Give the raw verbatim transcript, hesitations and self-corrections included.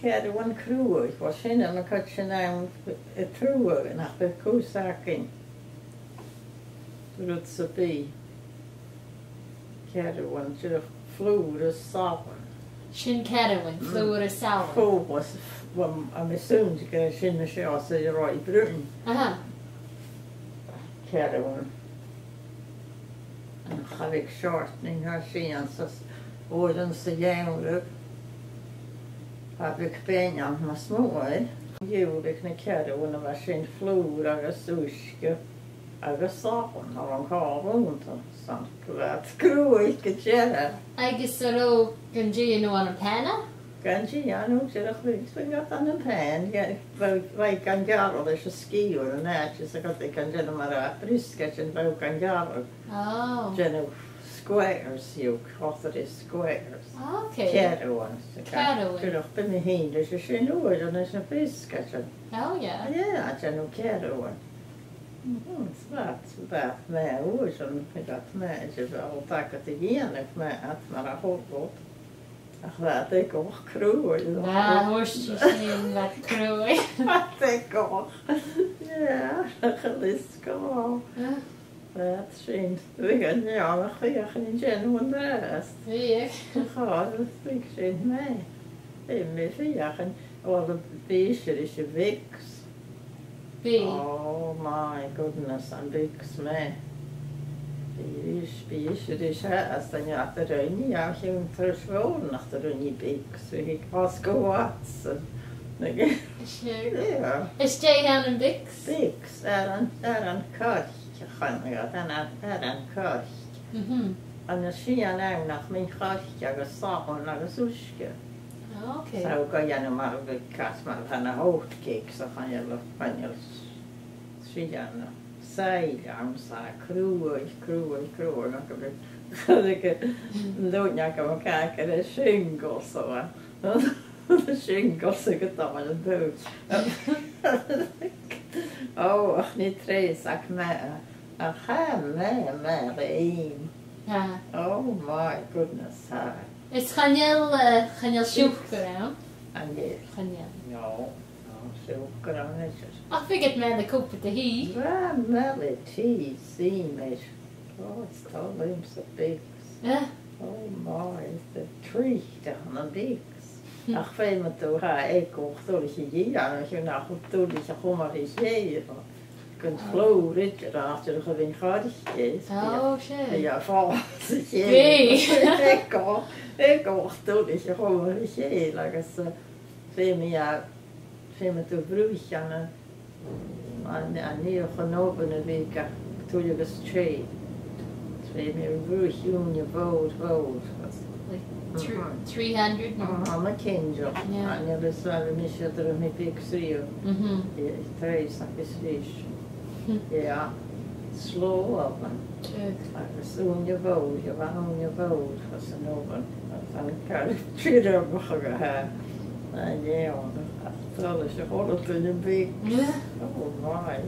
Ceathramhan cruaidh, bha sin ann, cuid sin ann, a' truaghan, ach bha cus againn. Rud sam bith. Ceathramhan, dìreach flùr is salann. Sin ceathramhan, flùr is salann. Fo, was, was, a' mheas-sùind gur e sin a tha seo, 's a rinn iad. Aha. Ceathramhan. An cabhaig shortening, tha sin anns an, uaireannan sa gheamhradh. Tha beagan beinn ann mas math e. Gheamhraidh na ceathramhan, a bha sin flùr agus uisge agus salann, a bha an càil annta, 's ann gu bheil iad cruaidh gu dearbh. Agus an robh gan dèanamh ann am pana? Gan dèanamh, dìreach bhiodh, bhiodh iad ann am pan, ge-, bhiodh, bhiodh gan gearradh leis an sgian an àite, 's a' gabhail gan dèanamh mar a bha briosgaidean, bhiodh gan gearradh. Oh. Dèanamh squares, you cut it in squares. Okay. Ceathramhan, 's a' gabhail. Ceathramhan. Dìreach bha mi fhìn leis a sin uair, an leis na briosgaidean. Oh, yeah. Yeah, a' dèanamh ceathramhan. Mhm, 's math, 's math, math, uair sin, bha iad math, 's e bha iad agad a dhèanamh math, mar a thuirt thu. Ach bha iad gu math cruaidh. Bha, thuirt thu sin, bha iad cruaidh. Bha iad gu math. Yeah, ach a-nis gu math. Ah. Bha iad sin, bhiodh an neònach feuchainn an dèanamh an-dràsta. Bhiodh. Ach, bhiodh sin math. Bha mi feuchainn, well, bha ise ris a' Vicks. Bha. Oh my goodness, am Vicks math. Bha ise, bha ise ris a, às an, a' rinn i, a chionn turas mòr nach do rinn i Vicks, bha i Oscar Watson. Is e. Yeah. Is dè th' ann am Vicks? Vicks, aran, aran coirce, chanadh iad, aran, aran coirce. Mhm. An e sin ann nach min-choirce agus salann agus uisge. Ah, okay. So, gu dèanamh mar a bhiodh càs mar a tha na oatcakes, a chan eil, chan eil sìon ann. Saoil ann, 's e cruaidh, cruaidh, cruaidh, nach eil, like, an dùin agam an càch air a shingles, so, uh, shingles a' gabhail an dùin. Oh, ach nì treis ach math, ach tha e math, math le ìm. Ah. Oh my goodness, tha. Is chan eil, eh, chan eil siùcar ann? Chan eil. Chan eil. No, no, siùcar ann, is it? Ach bhiodh iad math le cupa de thì. Bha, math le tì, 's ìm air. Oh, is toil leamsa Vicks. Eh? Oh my, is the treat ann am Vicks. Hmm. Ach feumaidh tu, tha e gu math duilich a dhèanamh, a chionn nach eil e duilich a chumail ri chèile. Gun flùr idir, ach dìreach a' mhin-choirce. Oh, seadh. Bha e a' fàs a chèile. Bha. E gu, e gu math duilich a chumail ri chèile agus, eh, feumaidh e, feumaidh tu bruich ann an, an, an fhiach an oven a bhith ga tuilleadh agus tè. Feumaidh tu bruich ùine mhòr, mhòr. Like three, mhm, three hundred, no? Aha, ma-thà. Yeah. Chan eil fhios agam, bha mise, dh'fheuch mi Vicks riamh. Mhm. Eh, treis ach is ris. Hmm. Yeah. Slow oven. Agus ùine mhòr, gheibh thu ùine mhòr às an oven. Agus an cur tìr a bh' aca. A dhèanamh, ach toil leis a h-uile duine am Vicks. Yeah. Oh my.